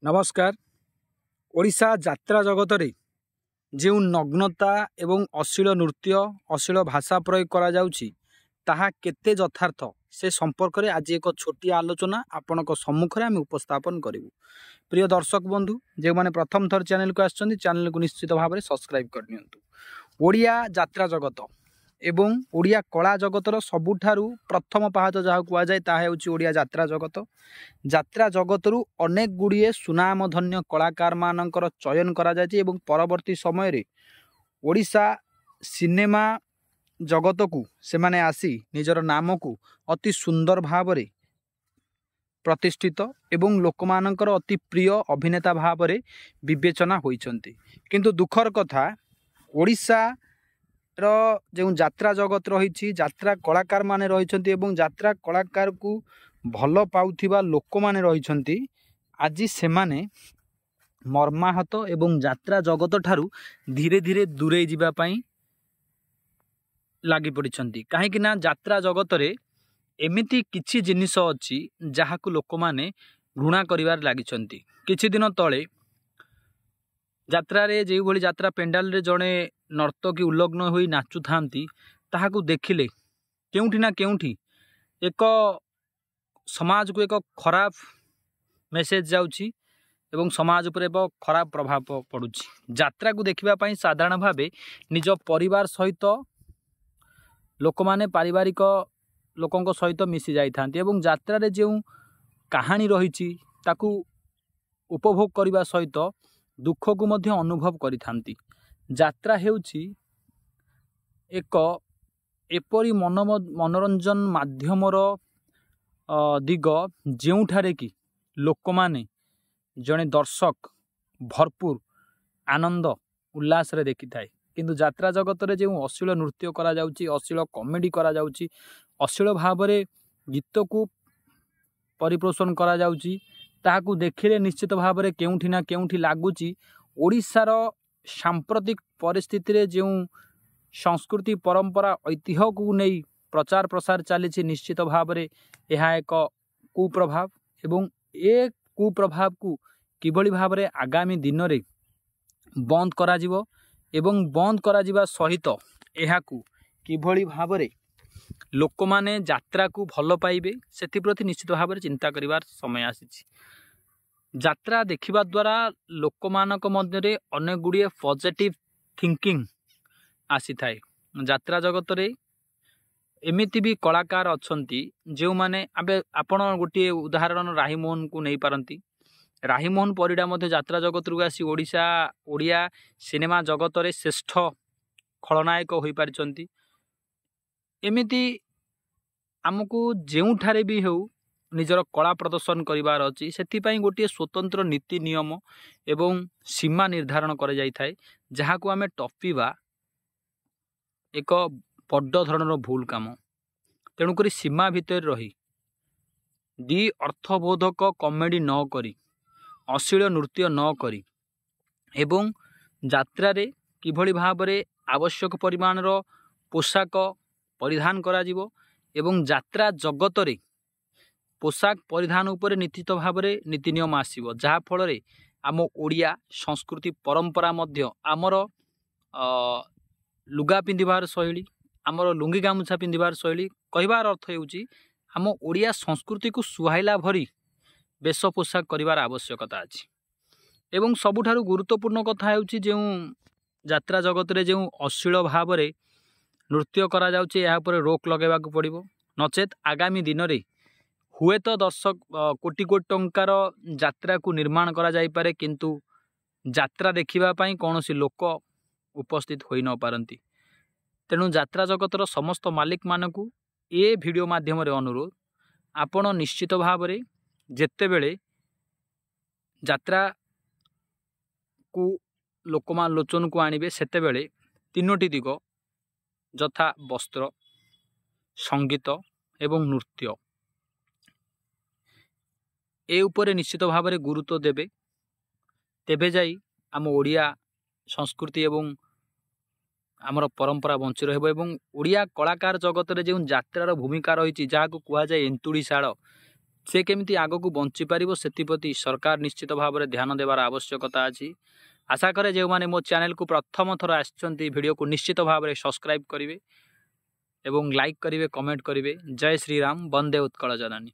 ନମସ୍କାର। ଓଡ଼ିଶା ଯାତ୍ରା ଜଗତରେ ଯେଉଁ ନଗ୍ନତା ଏବଂ ଅଶ୍ଳୀଳ ନୃତ୍ୟ, ଅଶ୍ଳୀଳ ଭାଷା ପ୍ରୟୋଗ କରାଯାଉଛି, ତାହା କେତେ ଯଥାର୍ଥ ସେ ସମ୍ପର୍କରେ ଆଜି ଏକ ଛୋଟିଆ ଆଲୋଚନା ଆପଣଙ୍କ ସମ୍ମୁଖରେ ଆମେ ଉପସ୍ଥାପନ କରିବୁ। ପ୍ରିୟ ଦର୍ଶକ ବନ୍ଧୁ, ଯେଉଁମାନେ ପ୍ରଥମ ଥର ଚ୍ୟାନେଲକୁ ଆସିଛନ୍ତି, ଚ୍ୟାନେଲକୁ ନିଶ୍ଚିତ ଭାବରେ ସବସ୍କ୍ରାଇବ୍ କରିନିଅନ୍ତୁ। ଓଡ଼ିଆ ଯାତ୍ରା ଜଗତ ଏବଂ ଓଡ଼ିଆ କଳା ଜଗତର ସବୁଠାରୁ ପ୍ରଥମ ପାହାଚ ଯାହାକୁ କୁହାଯାଏ, ତାହା ହେଉଛି ଓଡ଼ିଆ ଯାତ୍ରା ଜଗତ। ଯାତ୍ରା ଜଗତରୁ ଅନେକ ଗୁଡ଼ିଏ ସୁନାମଧନ୍ୟ କଳାକାରମାନଙ୍କର ଚୟନ କରାଯାଇଛି ଏବଂ ପରବର୍ତ୍ତୀ ସମୟରେ ଓଡ଼ିଶା ସିନେମା ଜଗତକୁ ସେମାନେ ଆସି ନିଜର ନାମକୁ ଅତି ସୁନ୍ଦର ଭାବରେ ପ୍ରତିଷ୍ଠିତ ଏବଂ ଲୋକମାନଙ୍କର ଅତି ପ୍ରିୟ ଅଭିନେତା ଭାବରେ ବିବେଚନା ହୋଇଛନ୍ତି। କିନ୍ତୁ ଦୁଃଖର କଥା, ଓଡ଼ିଶାର ଯେଉଁ ଯାତ୍ରା ଜଗତ ରହିଛି, ଯାତ୍ରା କଳାକାରମାନେ ରହିଛନ୍ତି ଏବଂ ଯାତ୍ରା କଳାକାରକୁ ଭଲ ପାଉଥିବା ଲୋକମାନେ ରହିଛନ୍ତି, ଆଜି ସେମାନେ ମର୍ମାହତ ଏବଂ ଯାତ୍ରା ଜଗତ ଠାରୁ ଧୀରେ ଧୀରେ ଦୂରେଇ ଯିବା ପାଇଁ ଲାଗି ପଡ଼ିଛନ୍ତି। କାହିଁକି ନା ଯାତ୍ରା ଜଗତରେ ଏମିତି କିଛି ଜିନିଷ ଅଛି, ଯାହାକୁ ଲୋକମାନେ ଘୃଣା କରିବାରେ ଲାଗିଛନ୍ତି। କିଛି ଦିନ ତଳେ ଯାତ୍ରାରେ ଯେଉଁଭଳି ଯାତ୍ରା ପେଣ୍ଡାଲରେ ଜଣେ ନର୍ତ୍ତକୀ ଉଲଗ୍ନ ହୋଇ ନାଚୁଥାନ୍ତି, ତାହାକୁ ଦେଖିଲେ କେଉଁଠି ନା କେଉଁଠି ଏକ ସମାଜକୁ ଏକ ଖରାପ ମେସେଜ ଯାଉଛି ଏବଂ ସମାଜ ଉପରେ ଏକ ଖରାପ ପ୍ରଭାବ ପଡ଼ୁଛି। ଯାତ୍ରାକୁ ଦେଖିବା ପାଇଁ ସାଧାରଣ ଭାବେ ନିଜ ପରିବାର ସହିତ ଲୋକମାନେ ପାରିବାରିକ ଲୋକଙ୍କ ସହିତ ମିଶି ଯାଇଥାନ୍ତି ଏବଂ ଯାତ୍ରାରେ ଯେଉଁ କାହାଣୀ ରହିଛି, ତାକୁ ଉପଭୋଗ କରିବା ସହିତ ଦୁଃଖକୁ ମଧ୍ୟ ଅନୁଭବ କରିଥାନ୍ତି। ଯାତ୍ରା ହେଉଛି ଏକ ଏପରି ମନୋରଞ୍ଜନ ମାଧ୍ୟମର ଦିଗ, ଯେଉଁଠାରେ କି ଲୋକମାନେ, ଜଣେ ଦର୍ଶକ ଭରପୁର ଆନନ୍ଦ ଉଲ୍ଲାସରେ ଦେଖିଥାଏ। କିନ୍ତୁ ଯାତ୍ରା ଜଗତରେ ଯେଉଁ ଅଶ୍ଳୀଳ ନୃତ୍ୟ କରାଯାଉଛି, ଅଶ୍ଳୀଳ କମେଡ଼ି କରାଯାଉଛି, ଅଶ୍ଳୀଳ ଭାବରେ ଗୀତକୁ ପରିପୋଷଣ କରାଯାଉଛି, ତାହାକୁ ଦେଖିଲେ ନିଶ୍ଚିତ ଭାବରେ କେଉଁଠି ନା କେଉଁଠି ଲାଗୁଛି, ଓଡ଼ିଶାର ସାମ୍ପ୍ରତିକ ପରିସ୍ଥିତିରେ ଯେଉଁ ସଂସ୍କୃତି, ପରମ୍ପରା, ଐତିହ୍ୟକୁ ନେଇ ପ୍ରଚାର ପ୍ରସାର ଚାଲିଛି, ନିଶ୍ଚିତ ଭାବରେ ଏହା ଏକ କୁପ୍ରଭାବ। ଏବଂ ଏ କୁପ୍ରଭାବକୁ କିଭଳି ଭାବରେ ଆଗାମୀ ଦିନରେ ବନ୍ଦ କରାଯିବ ଏବଂ ବନ୍ଦ କରାଯିବା ସହିତ ଏହାକୁ କିଭଳି ଭାବରେ ଲୋକମାନେ ଯାତ୍ରାକୁ ଭଲ ପାଇବେ, ସେଥିପ୍ରତି ନିଶ୍ଚିତ ଭାବରେ ଚିନ୍ତା କରିବାର ସମୟ ଆସିଛି। ଯାତ୍ରା ଦେଖିବା ଦ୍ୱାରା ଲୋକମାନଙ୍କ ମଧ୍ୟରେ ଅନେକ ଗୁଡ଼ିଏ ପଜିଟିଭ୍ ଥିଙ୍କିଂ ଆସିଥାଏ। ଯାତ୍ରା ଜଗତରେ ଏମିତି ବି କଳାକାର ଅଛନ୍ତି, ଯେଉଁମାନେ ଏବେ ଆପଣ ଗୋଟିଏ ଉଦାହରଣ ରାହିମୋହନକୁ ନେଇପାରନ୍ତି। ରାହିମୋହନ ପରିଡ଼ା ମଧ୍ୟ ଯାତ୍ରା ଜଗତରୁ ଆସି ଓଡ଼ିଶା ଓଡ଼ିଆ ସିନେମା ଜଗତରେ ଶ୍ରେଷ୍ଠ ଖଳନାୟକ ହୋଇପାରିଛନ୍ତି। ଏମିତି ଆମକୁ ଯେଉଁଠାରେ ବି ହେଉ ନିଜର କଳା ପ୍ରଦର୍ଶନ କରିବାର ଅଛି, ସେଥିପାଇଁ ଗୋଟିଏ ସ୍ୱତନ୍ତ୍ର ନୀତି ନିୟମ ଏବଂ ସୀମା ନିର୍ଦ୍ଧାରଣ କରାଯାଇଥାଏ, ଯାହାକୁ ଆମେ ଟପିବା ଏକ ବଡ଼ ଧରଣର ଭୁଲ କାମ। ତେଣୁକରି ସୀମା ଭିତରେ ରହି ଦି ଅର୍ଥବୋଧକ କମେଡ଼ି ନ କରି, ଅଶ୍ଳୀଳ ନୃତ୍ୟ ନ କରି ଏବଂ ଯାତ୍ରାରେ କିଭଳି ଭାବରେ ଆବଶ୍ୟକ ପରିମାଣର ପୋଷାକ ପରିଧାନ କରାଯିବ ଏବଂ ଯାତ୍ରା ଜଗତରେ ପୋଷାକ ପରିଧାନ ଉପରେ ନିଶ୍ଚିତ ଭାବରେ ନୀତି ନିୟମ ଆସିବ, ଯାହାଫଳରେ ଆମ ଓଡ଼ିଆ ସଂସ୍କୃତି ପରମ୍ପରା ମଧ୍ୟ, ଆମର ଲୁଗା ପିନ୍ଧିବାର ଶୈଳୀ, ଆମର ଲୁଙ୍ଗି ଗାମୁଛା ପିନ୍ଧିବାର ଶୈଳୀ, କହିବାର ଅର୍ଥ ହେଉଛି ଆମ ଓଡ଼ିଆ ସଂସ୍କୃତିକୁ ସୁହାଇଲା ଭଳି ବେଶ ପୋଷାକ କରିବାର ଆବଶ୍ୟକତା ଅଛି। ଏବଂ ସବୁଠାରୁ ଗୁରୁତ୍ୱପୂର୍ଣ୍ଣ କଥା ହେଉଛି, ଯେଉଁ ଯାତ୍ରା ଜଗତରେ ଯେଉଁ ଅଶ୍ଳୀଳ ଭାବରେ ନୃତ୍ୟ କରାଯାଉଛି, ଏହା ଉପରେ ରୋକ ଲଗାଇବାକୁ ପଡ଼ିବ। ନଚେତ୍ ଆଗାମୀ ଦିନରେ ହୁଏତ ଦର୍ଶକ କୋଟି କୋଟି ଟଙ୍କାର ଯାତ୍ରାକୁ ନିର୍ମାଣ କରାଯାଇପାରେ, କିନ୍ତୁ ଯାତ୍ରା ଦେଖିବା ପାଇଁ କୌଣସି ଲୋକ ଉପସ୍ଥିତ ହୋଇନପାରନ୍ତି। ତେଣୁ ଯାତ୍ରା ଜଗତର ସମସ୍ତ ମାଲିକମାନଙ୍କୁ ଏ ଭିଡ଼ିଓ ମାଧ୍ୟମରେ ଅନୁରୋଧ, ଆପଣ ନିଶ୍ଚିତ ଭାବରେ ଯେତେବେଳେ ଯାତ୍ରାକୁ ଲୋକମାନ ଲୋଚନକୁ ଆଣିବେ, ସେତେବେଳେ ତିନୋଟି ଦିଗ ଯଥା ବସ୍ତ୍ର, ସଙ୍ଗୀତ ଏବଂ ନୃତ୍ୟ, ଏ ଉପରେ ନିଶ୍ଚିତ ଭାବରେ ଗୁରୁତ୍ୱ ଦେବେ। ତେବେ ଯାଇ ଆମ ଓଡ଼ିଆ ସଂସ୍କୃତି ଏବଂ ଆମର ପରମ୍ପରା ବଞ୍ଚି ରହିବ। ଏବଂ ଓଡ଼ିଆ କଳାକାର ଜଗତରେ ଯେଉଁ ଯାତ୍ରାର ଭୂମିକା ରହିଛି, ଯାହାକୁ କୁହାଯାଏ ଏନ୍ତୁଡ଼ିଶାଳ, ସେ କେମିତି ଆଗକୁ ବଞ୍ଚିପାରିବ ସେଥିପ୍ରତି ସରକାର ନିଶ୍ଚିତ ଭାବରେ ଧ୍ୟାନ ଦେବାର ଆବଶ୍ୟକତା ଅଛି। ଆଶା କରେ ଯେଉଁମାନେ ମୋ ଚ୍ୟାନେଲକୁ ପ୍ରଥମ ଥର ଆସିଛନ୍ତି, ଭିଡ଼ିଓକୁ ନିଶ୍ଚିତ ଭାବରେ ସବସ୍କ୍ରାଇବ୍ କରିବେ ଏବଂ ଲାଇକ୍ କରିବେ, କମେଣ୍ଟ କରିବେ। ଜୟ ଶ୍ରୀରାମ, ବନ୍ଦେ ଉତ୍କଳ ଜନନୀ।